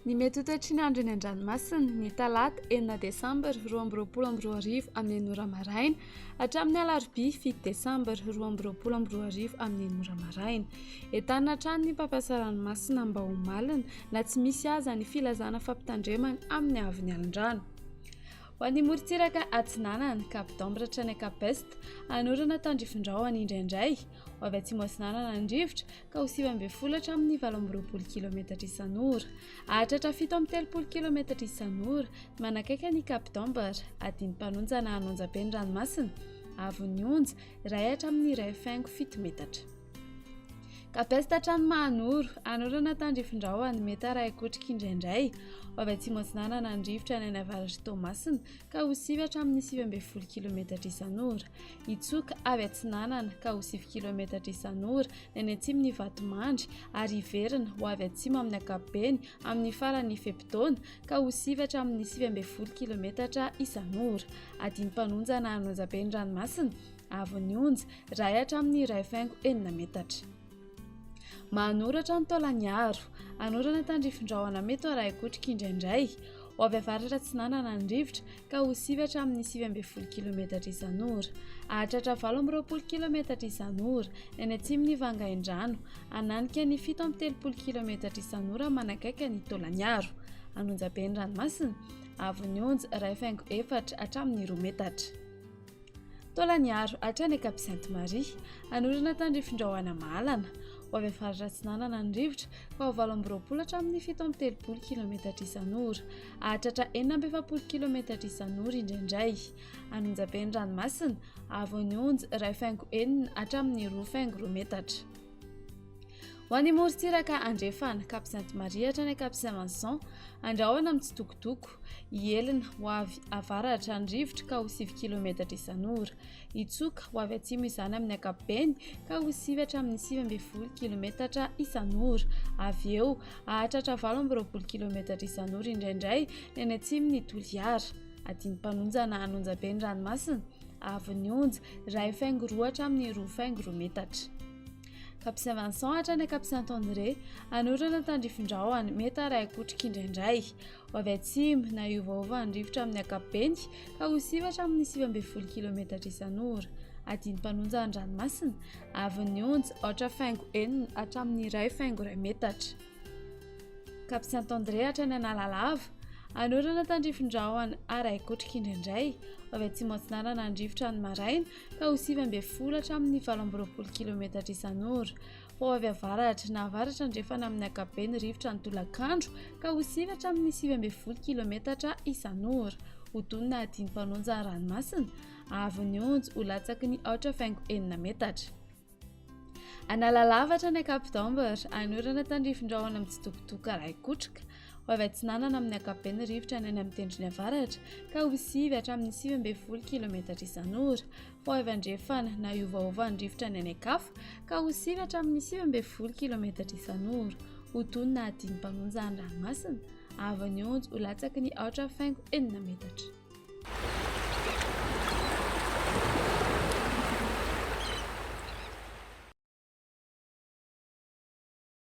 Ny mety ho toetry ny andro eny an-dranomasina, ny talata enina desambra 2022 amin'ny enina ora maraina hatramin'ny alarobia fito desambra 2022 amin'ny enina ora maraina. Entanina hatrany ny mpampiasa ranomasina mba ho malina na tsy misy aza ny filazana fampitandremana amin'ny haavon'ny alin-drano. Ho an'ny morontsiraka atsinanana, Cap d'Ambre hatrany Cap Est, hanorana tandrifin-drahona indraindray, ho avy atsimo atsinanana ny rivotra ka ho 19 hatramin'ny 28 kilometatra isan'ora. Hahatratra 37 kilometatra isan'ora ny manakaiky an'i Cap d'Ambre, adin'ny mpanonja na hanonja be ny ranomasina, haavon'ny onja, iray hatramin'ny iray faingo fito metatra. Cap Est hatrany Mahanoro, hanorana tandrifin-drahona mety harahi-kotrika indraindray. Ho avy atsimo atsinanana ny rivotra any any avaratr'i Toamasina ka ho sivy hatramin'ny 19 kilometatra isan'ora. Hitsoka avy atsinanana ka ho sivy kilometatra isan'ora ny any atsimon'i Vatomandry ary hiverina ho avy atsimo amin'ny ankapobeny amin'ny faran'ny fe-potoana ka ho sivy hatramin'ny 19 kilometatra isan'ora. Adim-panonja na hanonja-be ny ranomasina. Avon'ny onja, iray hatramin'ny iray faingo enina metatra. Manoratra ny Taolagnaro. Anorana tandrifin-drahona mety ho arahi-kotrika indraindray. Ho avy avaratra atsinanana ny rivotra ka ho sivy hatramin'ny 19 kilometatra isan'ora. Hahatratra 28 kilometatra isan'ora ny any atsimon'i Vangaindrano. Hananika ny 37 kilometatra isan'ora manakaiky an'i Taolagnaro. An'Onjabe ny ranomasina. Avon'ny onja, iray faingo efatra hatramin'ny roa metatra. Taolagnaro, hatrany Cap Sainte Marie. Hanorina tandrifin-drahona mahalana. Ho avy avaratra atsinanana ny rivotra ka ho 28 hatramin'ny 37 kilometatra isan'ora. Hahatratra 46 kilometatra isan'ora indraindray. An'Onjabe ny ranomasina, haavon'ny onja iray faingo enina hatramin'ny roa faingo roa metatra. Ho an'ny morontsiraka andrefana, Cap Sainte Marie hatrany Cap Saint Vincent, andrahona mitsitokotoko, hihelina ho avy avaratra ny rivotra ka ho sivy kilometatra isan'ora. Hitsoka ho avy atsimo izany amin'ny ankapobeny ka ho sivy hatramin'ny 19 kilometatra isan'ora. Avy eo, hahatratra 28 kilometatra isan'ora indraindray ny any atsimon'i Toliara. Adin'ny-mpanonja na hanonja be ny ranomasina, haavon'ny onja, iray faingo roa hatramin'ny roa faingo roa metatra. Cap Saint Vincent hatrany Cap Saint André, hanorana tandrifin-drahona, mety harahi-kotrika indraindray. Ho avy atsimo na hiovaova ny rivotra amin'ny ankapobeny ka ho sivy hatramin'ny 19 kilometatra isan'ora. Adin'ny-mpanonja an-dranomasina, avon'ny onja, aotra faingo enina hatramin'ny iray faingo iray metatra. Cap Saint André hatrany Analalava, hanorana tandrifin-drahona harahi-kotrika indraindray. Ho avy atsimo atsinanana ny rivotra ny maraina ka ho 19 hatramin'ny 28 kilometatra isan'ora. Fa ho avy avaratra na avaratra andrefana amin'ny ankapobeny ny rivotra ny tolakandro ka ho sivy hatramin'ny 19 kilometatra isan'ora. Ho tonina adin'ny-mpanonja ranomasina, haavon'ny onja ho latsaky ny aotra faingo enina metatra. Analalava hatrany Cap d'Ambre, hanorana tandrifin-drahona mitsitokotoko arahi-kotroka. Ho avy atsinanana amin'ny ankapobeny ny rivotra any amin'ny tendrony avaratra ka ho sivy hatramin'ny 19 kilometatra isan'ora. Fa ho avy andrefana na hiovaova ny rivotra any any an-kafa ka ho sivy hatramin'ny 19 kilometatra isan'ora. Ho tonina adin'ny-mpanonja ny ranomasina, haavon'ny onja ho latsaky ny aotra faingo enina metatra.